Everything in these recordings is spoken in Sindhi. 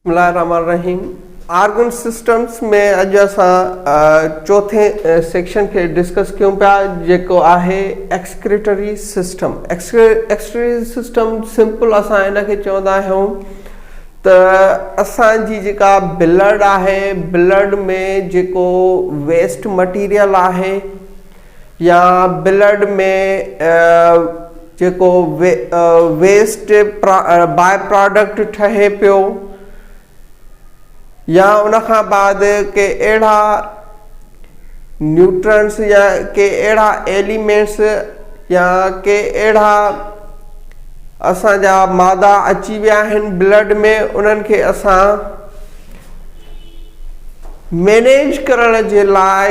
بسم الله الرحمن الرحيم آرگن سسٽمز ۾ اڄ اسان چوٿين سيڪشن کي ڊسڪس ڪيون پيا جيڪو آهي excretory system excretory system simple اسان ان کي چوندا آهيون ته اسان جي جيڪا بلڊ آهي بلڊ ۾ جيڪو ويسٽ مٽيريل آهي يا بلڊ ۾ جيڪو ويسٽ باء پراڊڪٽ ٺهي پيو يا ان کان بعد ڪي اهڙا نيوٽرنس يا ڪي اهڙا ايليمينٽس يا ڪي اهڙا اسان جا مادا اچي ويا آهن بلڊ ۾ انهن کي اسان مينيج ڪرڻ جي لاء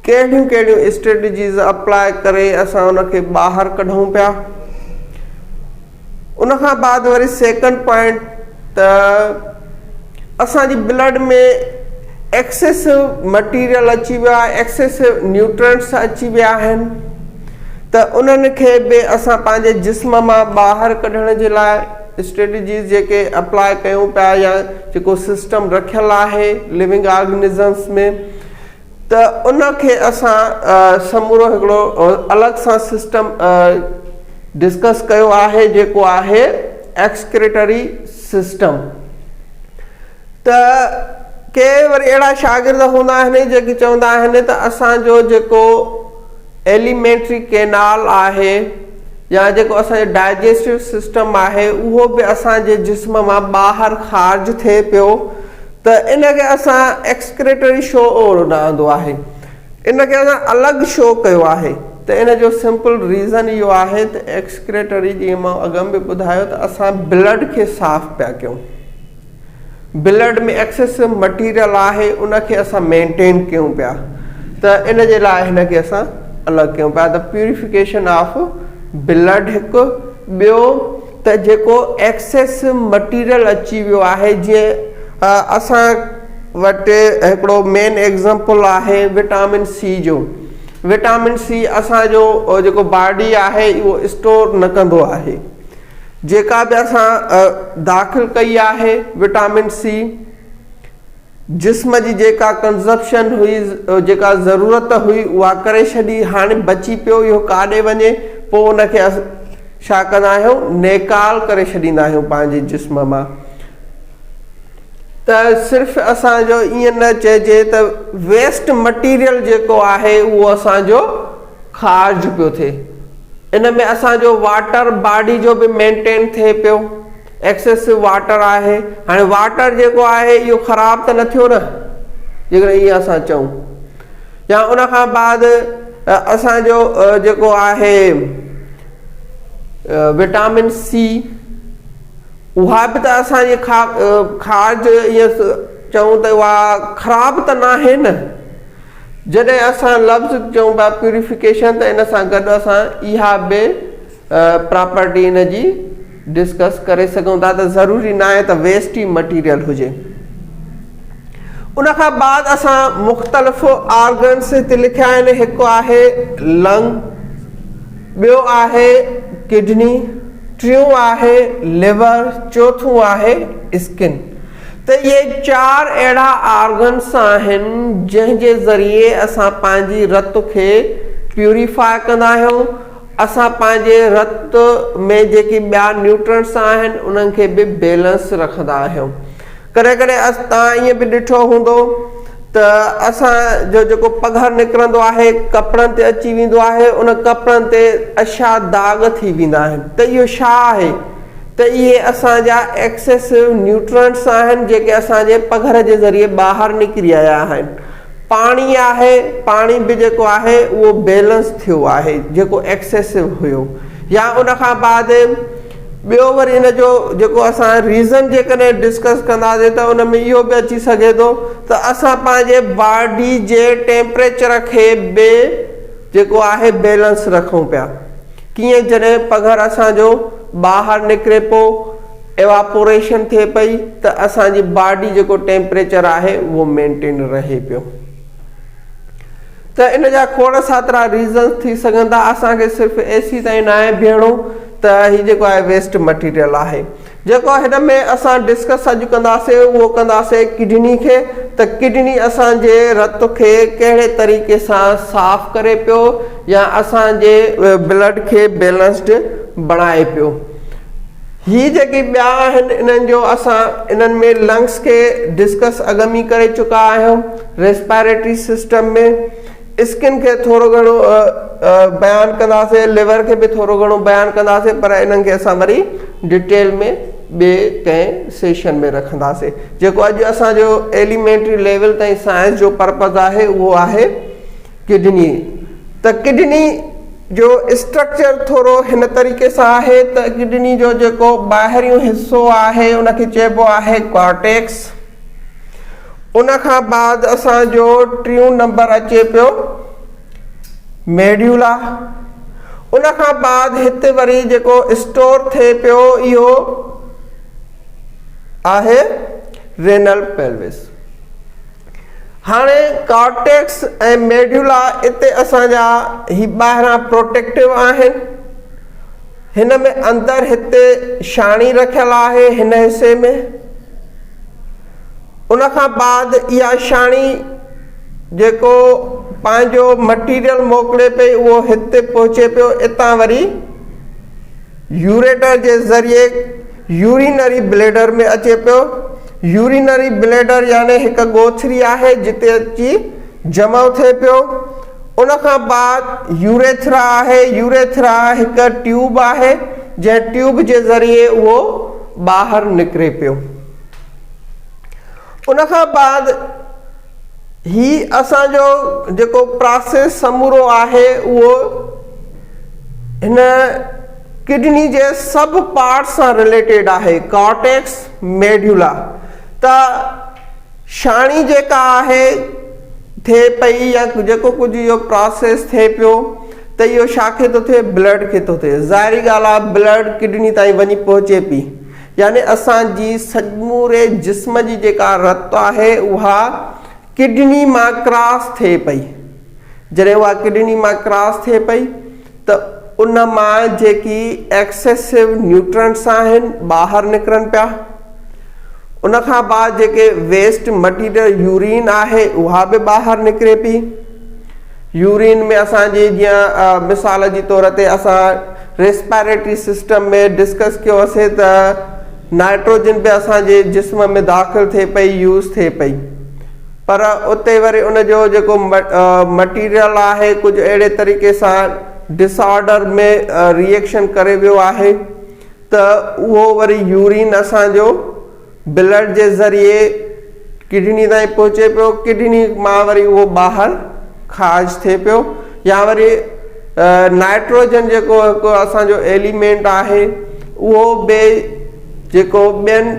ڪهڙيون ڪهڙيون اسٽريٽجيز اپلاء ڪري اسان ان کي ٻاهر ڪڍون پيا. ان کان بعد وري سيڪنڊ پوائنٽ ته اسان جي بلڊ ۾ ايڪسيسو مٽيريل اچي ويو آهي ايڪسيسو نيوٽرنٽس اچي ويا آهن ته انهن کي به اسان پنهنجي جسم مان ٻاهر ڪڍڻ جي لاء اسٽريٽجيز جيڪي اپلاء ڪيون پيا يا جيڪو سسٽم رکيل آهي لونگ آرگنزمس ۾ ته ان کي اسان سمورو هڪڙو الڳ سان سسٽم ڊسڪس ڪيو آهي جيڪو آهي ايڪسڪريٽري سسٽم ته ڪي وري اهڙا شاگرد هوندا آهن جيڪي چوندا آهن ته اسان جو جيڪو ايليمينٽري ڪينال آهي يا جيڪو اسان جو ڊائجسٽو سسٽم آهي اهو به اسان جي جسم مان ٻاهر خارج ٿئي پيو ته ان کي اسان ايڪسڪريٽري شو نه آندو آهي ان کي اسان الڳ شو ڪيو آهي ته ان جو سمپل ريزن اهو آهي ته ايڪسڪريٽري جيئن مان اڳم به ٻڌايو ته اسان بلڊ کي صاف پيا ڪيون بلڊ ۾ ايڪسيسو مٽيريل آهي ان کي اسان مينٽين ڪيون پيا ته ان جي لاء هن کي اسان الڳ ڪيون پيا ته پيوريفڪيشن آف بلڊ هڪ ٻيو ته جيڪو ايڪسيسو مٽيريل اچي ويو آهي جيئن اسان وٽ هڪڙو مين ايگزامپل آهي وٽامن سي جو وٽامن سي اسان جو جيڪو باڊي آهي اهو اسٽور نه ڪندو آهي جيڪا به اسان داخل ڪئي آهي وٽامن سي جسم جي جيڪا ڪنزپشن هئي جيڪا ضرورت هئي اها ڪري ڇڏي هاڻي بچي پيو اهو ڪاڏي وڃي پوء ان کي ڇا ڪندا آهيون نيڪال ڪري ڇڏيندا آهيون پنهنجي جسم مان ته صرف اسان جو ائين نه چئجي ته ويسٽ مٽيريل جيڪو آهي اهو اسان جو خارج پيو ٿئي ان ۾ اسان جو واٽر باڊي جو به مينٽين ٿئي پيو ايڪسيسو واٽر آهي هاڻي واٽر جيڪو آهي اهو خراب ته نه ٿيو نه جيڪڏهن ائين اسان چئون يا ان کان بعد اسان جو جيڪو آهي وٽامن سي اها به ته اسان جي خارج ائين چئون ته اها خراب ته ناهي نه جڏهن اسان لفظ چئون پيا پيوريفڪيشن ته ان سان گڏ اسان اها به پراپرٽي ان جي ڊسڪس ڪري سگهون ٿا ته ضروري ناهي ته ويسٽ ئي مٽيريل هجي. ان کان بعد اسان مختلف آرگنس هتي لکيا آهن هڪ آهي لنگ ٻيو آهي ڪڊني ٽيون آهي ليور چوٿون آهي اسڪن ته اهي چار اهڙا آرگنس آهن جنهن جي ذريعي اسان پنهنجي رت کي پيوريفاء ڪندا آهيون اسان پنهنجي رت ۾ جيڪي ٻيا نيوٽرنٽس آهن انهن کي به بيلنس رکندا آهيون ڪڏهن ڪڏهن توهان ائين به ڏٺو هوندو ته اسان جو جيڪو پگهر نڪرندو آهي ڪپڙن تي اچي ويندو آهي ان ڪپڙن تي اڇا داغ ٿي ويندا آهن ته اهو ڇا آهي ته اهي اسان جا ايڪسيسو نيوٽرنٽس آهن جيڪي اسان جي پگهر جي ذريعي ٻاهر نڪري آيا آهن. پاڻي آهي، پاڻي به جيڪو آهي اهو بيلنس ٿيو آهي جيڪو ايڪسيسو هيو يا ان کان بعد ٻيو وري ان جو جيڪو اسان ريزن جيڪڏهن ڊسڪس ڪنداسين ته ان ۾ اهو به اچي سگهي ٿو ته اسان پنهنجي باڊي جي ٽيمپريچر کي به جيڪو آهي بيلنس رکون پيا. ڪيئن جڏهن پگهر اسان جو ٻاهر نڪري پو ايواپوريشن ٿئي پئي ته اسان جي باڊي جيڪو ٽيمپريچر آهي اهو مينٽين رهي پيو ته ان جا کوڙ ساترا ريزنس ٿي سگهن ٿا اسان کي صرف اي سي تائين ناهي بيهڻو ته هي جيڪو آهي ويسٽ مٽيريل آهي. جيڪو هن ۾ اسان ڊسڪس اڄ ڪنداسين اهو ڪنداسين ڪڊني کي ته ڪڊني اسان جي رت کي ڪهڙي طريقي سان صاف ڪري پيو يا اسان جي بلڊ کي بيلنسڊ بڻائي پيو. هي جيڪي ٻيا آهن انهن جو اسان انهن ۾ لنگس کي ڊسڪس اڳ ۾ ڪري چڪا آهيون ريسپائريٽري سسٽم ۾ اسڪن کي ٿورو گهڻو بيان ڪنداسين ليور کي به ٿورو گهڻو بيان ڪنداسين پر انهن کي اسان وري ڊيٽيل ۾ ٻئي ڪنهن سيشن ۾ رکنداسين جيڪو اڄ اسان جو ايليمينٽري ليول تائين سائنس جو پرپز آهي اهو آهي ڪڊني ته ڪڊني جو اسٽرڪچر ٿورو هن طريقي سان آهي ته ڪڊني جو جيڪو ٻاهريون حصو آهي ان کي چئبو آهي ڪارٽيڪس ان کان بعد اسان جو ٽيون نمبر اچي پيو ميڊيولا ان کان بعد هت وري جيڪو اسٽور ٿئي پيو اهو آهي رينل پيلوس هاڻي ڪارٽيڪس ۽ ميڊيولا اتي اسان جا هي ٻاهران پروٽيڪٽو آهن هن ۾ اندر هتي شاڻي رکيل آهي هن حصي ۾ ان کان بعد اها شاڻي جيڪو پنهنجو مٽيريل موڪلي پئي اهو هتي پهچي پيو اتان وري يوريٽر جي ذريعي يورينري بليڊر ۾ اچي پيو يورينري بليڊر يعني هڪ ڳوٿري آهي جتي اچي جمع ٿئي پيو ان کان بعد يوريٿرا آهي يوريٿرا هڪ ٽيوب آهي جنهن ٽيوب جي ذريعي اهو ٻاهر نڪري پيو ان کان بعد هي اسان جو جيڪو پراسيس سمورو آهي اهو هن ڪڊني جي سڀ پارٽس سان رليٽيڊ آهي ڪارٽيڪس ميڊيولا ته شاڻي جيڪا آهي ٿئي پئي يا جيڪو ڪجهه اهو پراسيس ٿئي پيو ته اهو ڇا کي ٿو ٿئي بلڊ کي ٿو ٿئي ظاهري ڳالهه آهي بلڊ ڪڊني تائين وڃي پهچي پئي يعني اسان جي سموري جسم جي جيڪا رت آهي اها ڪڊني مان ڪراس ٿئي پئي جڏهن اها ڪڊني مان ڪراس ٿئي پئي ته ان مان جيڪي ايڪسيسو نيوٽرنٽس آهن ٻاهر نڪرن پيا ان کان بعد جيڪي ويسٽ مٽيريل يورين آهي اها به ٻاهر نڪري پئي يورين ۾ اسان جي جيئن مثال جي طور تي اسان ريسپائريٽري سسٽم ۾ ڊسڪس ڪيوسي ته نائٽروجن به اسان جي جسم ۾ داخل ٿئي پئي يوز ٿئي پئي پر اتي وري ان جو جيڪو مٽيريل آهي ڪجهه اهڙي طريقي سان ڊس آرڊر ۾ ريئيڪشن ڪري ويو آهي ته اهو وري يورين اسان جو بلڊ جي ذريعي ڪڊني تائين پهچي پيو ڪڊني مان وري اهو ٻاهر خارج ٿئي پيو يا وري نائٽروجن جيڪو هڪ اسان جو ايليمينٽ آهي اهو به جيڪو ٻين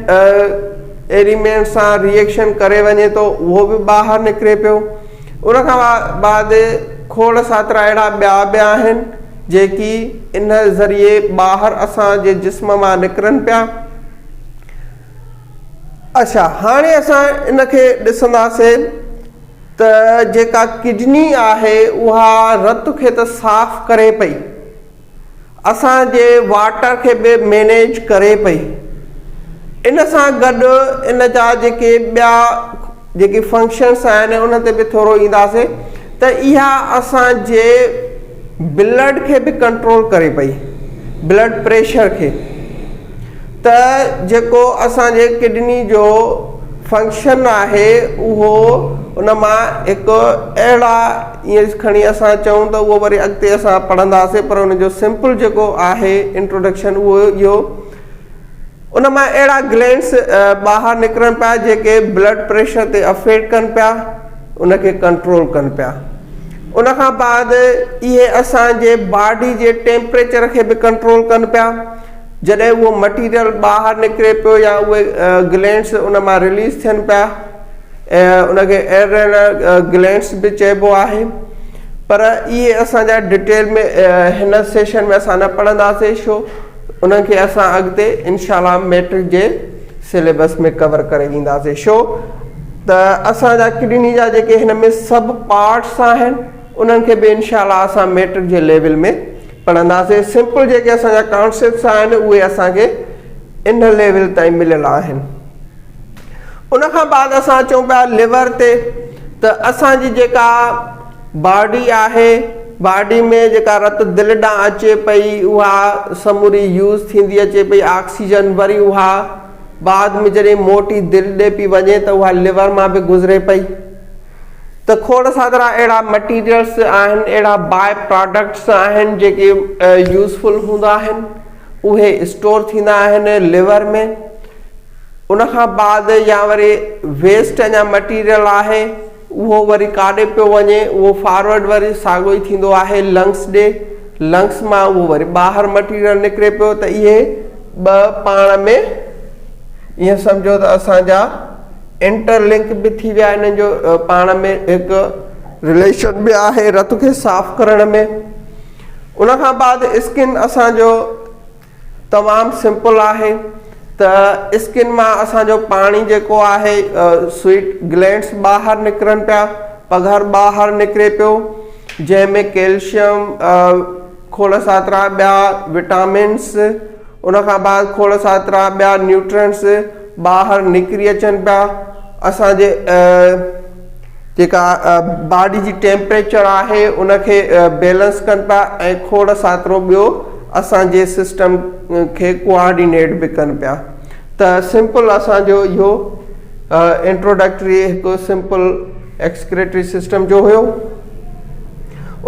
ايليمينٽ سان ريئيڪشن ڪري وڃي ٿو اهو به ٻاهر نڪري پيو ان کان بعد کوڙ ساترا اهڙا ٻيا به آهن جيڪي ان ذريعي ٻاهر اسان جي جسم مان نڪرن پيا اڇا هاڻي اسان ان کي ڏسنداسين ته جيڪا ڪڊني آهي اها رت کي ته صاف ڪري پئي اسان جي واٽر کي به مينيج ڪري پئي ان سان گڏ ان جا جيڪي ٻيا جيڪي فنڪشنس آهن ان تي به ٿورو اينداسين ته اها اسان جي بلڊ کي به ڪنٽرول ڪري پئي بلڊ پريشر کي ته جيڪو اسان جي ڪڊني جو فنڪشن آهي اهو ان مان هڪ اهڙا ائين کڻي اسان چئون ته اهو وري اڳتي اسان پڙهنداسين پر ان جو سمپل جيڪو آهي انٽروڊڪشن اهو اهو ان مان اهڙا گلينڊس ٻاهر نڪرن پيا جيڪي بلڊ پريشر تي افيڪٽ ڪن پيا ان کي ڪنٽرول ڪن پيا ان کان بعد اهي اسان جي باڊي جي ٽيمپريچر کي به ڪنٽرول ڪن پيا جڏهن اهو مٽيريل ٻاهر نڪري پيو يا اهي گلينڊس ان مان رليز ٿين پيا ان کي ايڊرينل گلينڊس به چئبو آهي پر اهي اسان جا ڊيٽيل ۾ هن سيشن ۾ اسان نه پڙهنداسين ڇو انهن کي اسان اڳتي انشاء الله ميٽرڪ جي سليبس ۾ ڪور ڪري وينداسين ڇو ته اسان جا ڪڊني جا جيڪي هن ۾ سب پارٽس آهن انهن کي به انشاء الله اسان ميٽرڪ جي ليول ۾ پڙهنداسين سمپل جيڪي اسان جا ڪانسيپٽس آهن اهي اسان کي ان ليول تائين مليل آهن. ان کان بعد اسان اچون پيا ليور تي ته اسان جي جيڪا باڊي آهي باڊي ۾ جيڪا رت دل ڏانهن اچي پئي اها سموري يوز ٿيندي اچي پئي آڪسيجن وري اها بعد ۾ جڏهن موٽي دل ڏي پئي وڃي ته اها ليور مان به گذري پئي ته کوڙ سادرا اهڙا مٽيريلس آهن اهڙا باء پراڊڪٽس آهن جيڪي يوزفل هوندا آهن اهي اسٽور ٿيندا آهن ليور ۾ ان کان بعد يا وري ويسٽ اڃا مٽيريل آهي اهو وري ڪاڏي پيو وڃي اهو فارورڊ وري ساڳو ئي ٿيندو آهي لنگس ڏي لنگس مان اهو وري ٻاهر مٽيريل نڪري پيو ته اهي ٻه پاڻ ۾ ائين سمجهو ته اسان جا انٽر لنڪ به ٿي ويا انهن جو پاڻ ۾ هڪ رليشن به آهي رت کي صاف ڪرڻ ۾ ان کان بعد اسڪن اسان جو تمام سمپل آهي ته اسڪن مان اسان جو پاڻي جيڪو آهي سوئيٽ گلينڊس ٻاهر نڪرن پيا پگهر ٻاهر نڪري پيو جنهن ۾ ڪيلشيم کوڙ ساترا ٻيا وٽامنس ان کان بعد کوڙ ساترا ٻيا نيوٽرنٽس ٻاهر نڪري اچن پيا اسان جي جيڪا باڊي جي ٽيمپريچر آهي ان کي بيلنس ڪن پيا ۽ کوڙ ساترو ٻيو اسان جي سسٽم کي ڪوآرڊينيٽ به ڪن پيا ته سمپل اسان جو اهو انٽروڊڪٽري هڪ سمپل ايڪسڪريٽري سسٽم جو هيو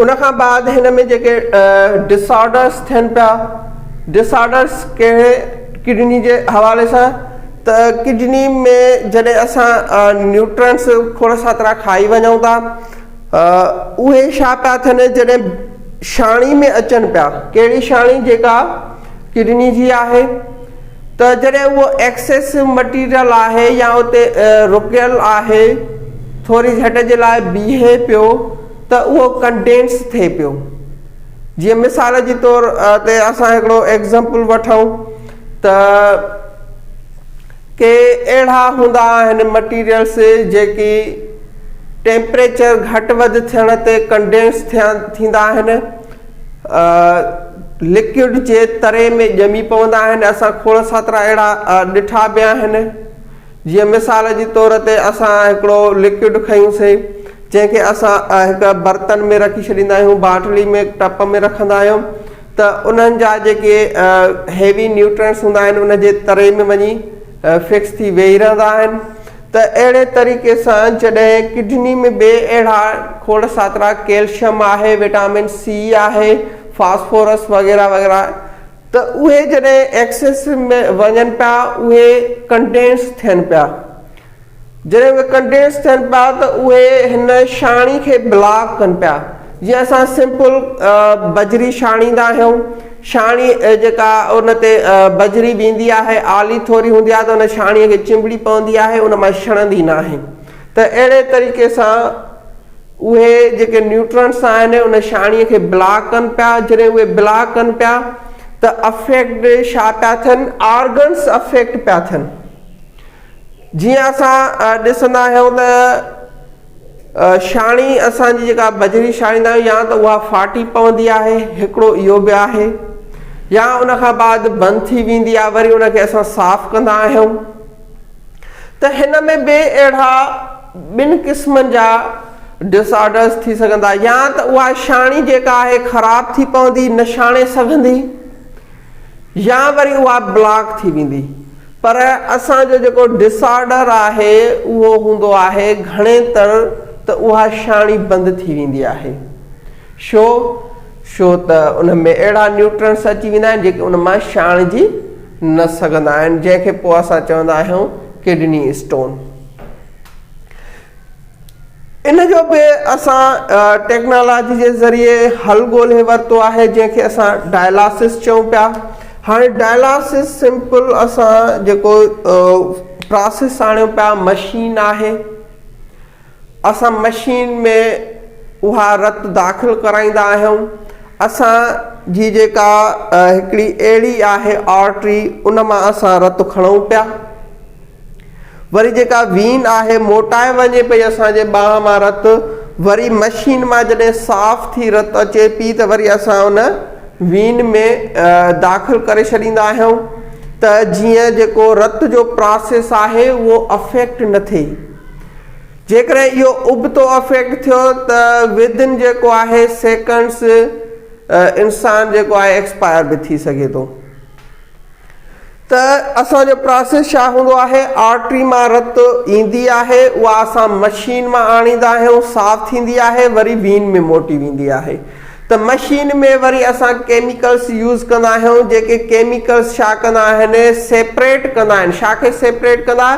ان کان بعد هن ۾ جيڪي ڊس آرڊرس ٿين پيا ڊس آرڊرس ڪهڙي ڪڊني جي حوالي سان ته ڪڊني ۾ جڏهن اسان نيوٽرنس کوڙ ساترا کائي وڃون ٿا اهي ڇا پيا ٿين جڏهن ڇاڻي ۾ اچن پيا ڪهڙي ڇاڻي جيڪا ڪڊني جي آهي ته جڏهن اهو ايڪسيس مٽيريل آهي يا اتي رڪيل آهي ٿوري جهٽ جي لاء بيهي پيو ته اهو ڪنڊينس ٿئي پيو جيئن مثال جي طور تي اسان هڪڙو ايگزامپل وٺون ته ڪي اهڙا هوندا آهن مٽيريلس جيڪي ٽيمپريچر گهٽ وڌ ٿيڻ تي ڪنڊينس ٿيندا آهن لڪوڊ جي تري ۾ ڄمي پوندا آهن اسان کوڙ ساترا اهڙا ڏٺا به آهن جيئن مثال جي طور تي اسان هڪڙو لڪوڊ کنيوسي جنهن کي اسان هڪ برتن ۾ رکي ڇڏيندا آهيون باٽلي ۾ ٽپ ۾ رکندا آهيون ته انهن جا جيڪي هيوي نيوٽرنس هوندا آهن ان جي تري ۾ وڃي فڪس ٿي ويهي رهندا آهن ته اهڙي طريقي سان جڏهن ڪڊني ۾ به اهڙا کوڙ ساترا ڪيلشم آهي وٽامن سي آهي فاسفورس وغيره وغيره ته اهي جڏهن ايڪسس ۾ وڃن پيا اهي ڪنڊينس ٿين پيا جڏهن اهي ڪنڊينس ٿين پيا ته اهي هن ڇاڻي کي بلاڪ ڪن پيا جيئن اسان سمپل بجري ڇاڻيندا آهيون ڇاڻي جيڪا ان تي بجري ويندي آهي آلي ٿوري هوندي آهي ته ان ڇاڻي کي چنبڙي پوندي آهي ان مان ڇڻندي ناهي ته اهڙي طريقي سان اهي جيڪي نيوٽرنس آهن ان ڇاڻي کي بلاڪ ڪن پيا جڏهن اهي بلاڪ ڪن پيا ته افيڪٽ ڇا پيا ٿين آرگنس افيڪٽ پيا ٿين جيئن اسان ڏسندا آهيون ته ڇاڻي اسان جي جيڪا بجري ڇاڻيندا آهيون يا ته اها ڦاٽي پوندي آهي هڪڙو اهو به آهي يا ان کان بعد بند ٿي ويندي آهي وري ان کي اسان صاف ڪندا آهيون ته هن ۾ به اهڙا ٻن قسمن جا ڊس آرڊرس ٿي سگهندا يا ته اها ڇاڻي جيڪا آهي خراب ٿي پوندي نه ڇاڻي سگهندي يا وري اها بلاڪ ٿي ويندي پر اسان جو جيڪو ڊس آرڊر آهي اهو هوندو آهي گهڻي تر ته اها ڇاڻي بند ٿي ويندي آهي شو شو ته ان ۾ اهڙا نيوٽرنس اچي ويندا آهن جيڪي ان مان ڇاڻجي نه سگهندا آهن جنهن کي پوء اسان چوندا آهيون ڪڊني اسٽون ان جو به اسان ٽيڪنالاجي جي ذريعي حل ڳولهي ورتو آهي جنهن کي اسان ڊائلاسس چئون پيا هاڻي ڊائلاسس سمپل اسان جيڪو پراسيس آڻيون پيا مشين آهي اسان مشين ۾ اها رت داخل ڪرائيندا آهيون اسان جي جيڪا هڪڙي اهڙي آهي آرٽري ان مان اسان رت کڻون پيا وري جيڪا وين آهي موٽائي وڃي پئي اسان جي ٻانهن مان رت وري مشين مان جڏهن صاف ٿي رت اچي پئي ته وري اسان ان وين ۾ داخل ڪري ڇڏيندا آهيون. ته جيئن جيڪو رت جو پراسيس آهي اهو افيڪٽ نه ٿئي. جيڪڏهن اهو ابتو افيڪٽ ٿيو ته ود ان جيڪو آهي سيڪنڊس انسان جيڪو آهي ايڪسپائر به ٿي سگهي ٿو. ته اسان جو پراسيس ڇا هوندو آهي آرٽري مان رت ايندي آهي اها اسان مشين مان آڻيندا آهيون صاف ٿيندي آهي وري وين ۾ موٽي ويندي آهي ته مشين ۾ وري اسان ڪيميڪلس يوز ڪندا آهيون جيڪي ڪيميڪلس ڇا ڪندا آهن سيپريٽ ڪندا آهن ڇا کي سيپريٽ ڪندا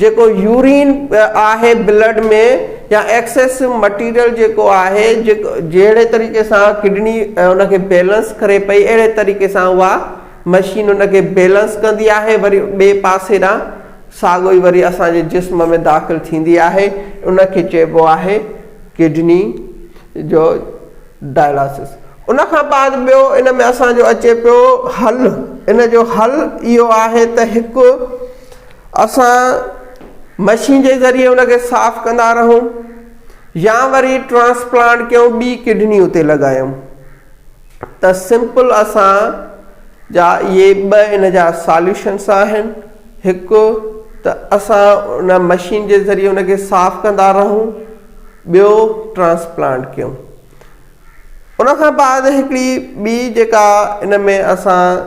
جيڪو يورين آهي بلڊ ۾ يا ايڪسيسو مٽيريل جيڪو آهي جيڪو جهڙي طريقي سان ڪڊني ان کي بيلنس ڪري پئي اهڙي طريقي سان اها مشين ان کي بيلنس ڪندي آهي وري ٻئي پاسي ڏانهن ساڳو ئي وري اسان جي جسم ۾ داخل ٿيندي آهي ان کي چئبو آهي ڪڊني جو ڊائلاسس ان کان بعد ٻيو ان ۾ اسان جو اچي پيو حل ان جو حل اهو آهي ته هڪ اسان مشين جي ذريعي ان کي صاف ڪندا رهون يا وري ٽرانسپلانٽ ڪيون ٻي ڪڊني اتي لڳايون ته سمپل اسان جا اهي ٻه ان جا ساليوشنس آهن هڪ ته اسان ان مشين جي ذريعي ان کي صاف ڪندا رهون ٻيو ٽرانسپلانٽ ڪيون ان کان بعد هڪڙي ٻي جيڪا ان ۾ اسان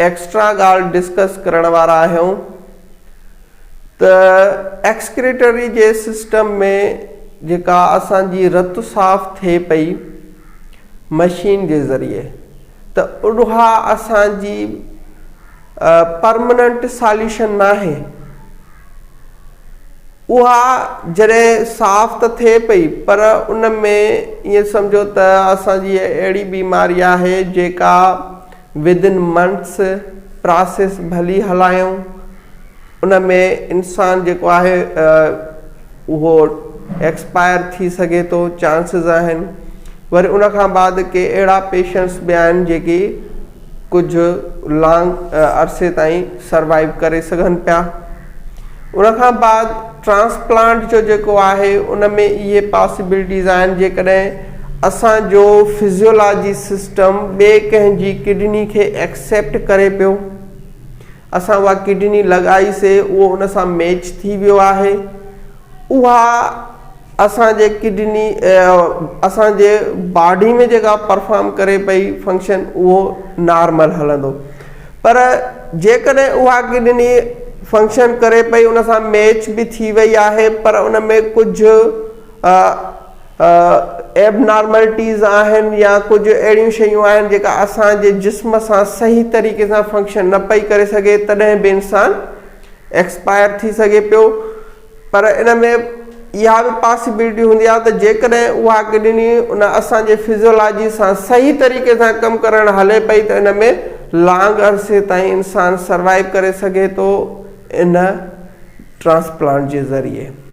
ايڪسٽرا ڳالهه ڊسڪس ڪرڻ وارا آهيون ته ايڪسڪريٽري جي سسٽم ۾ جيڪا اسان جي رت صاف ٿئي پئي مشين جي ذريعي ته اها اسان جي پرمننٽ ساليوشن ناهي اها جڏهن صاف ته ٿئي پئي پر ان ۾ ائين سمجهو ته اسان جي اهڙي بيماري آهي جيڪا ود ان منٿس پراسيس ڀلي هلايون ان ۾ انسان جيڪو آهي اهو ايڪسپائر ٿي سگهي ٿو چانسز آهن وري ان کان بعد ڪي اهڙا پيشنٽس به آهن جيڪي ڪجهه لانگ عرصي تائين سروائيو ڪري سگهن پيا ان کان بعد ٽرانسپلانٽ جو جيڪو آهي ان ۾ اهي پاسيبلٽيز آهن جيڪڏهن اسان جو فزيولاجي سسٽم ٻئي ڪنهن جي ڪڊني کي ايڪسيپٽ ڪري پيو اسان اها ڪڊني لڳائي سي اهو ان سان ميچ ٿي ويو آهي اها اسان جي ڪڊني اسان جي باڊي ۾ جيڪا پرفارم ڪري پئي فنڪشن اهو نارمل هلندو پر جيڪڏهن اها ڪڊني فنڪشن ڪري پئي ان سان ميچ به ٿي وئي آهي پر ان ۾ ڪجهه ايب نارملٽيز آهن يا ڪجهه اهڙيون شيون آهن جيڪا اسان جي جسم سان صحيح طريقي سان فنڪشن نه پئي ڪري سگهي تڏهن به انسان ايڪسپائر ٿي سگهي پيو پر ان ۾ اها به پاسيبلٽي هوندي آهي ته جيڪڏهن اها ڪڊني ان اسان جي فزيولاجي سان صحيح طريقي سان ڪم ڪرڻ هلي پئي ته ان ۾ لانگ عرصي تائين انسان سروائيو ڪري سگهي ٿو ان ٽرانسپلانٽ جي ذريعي.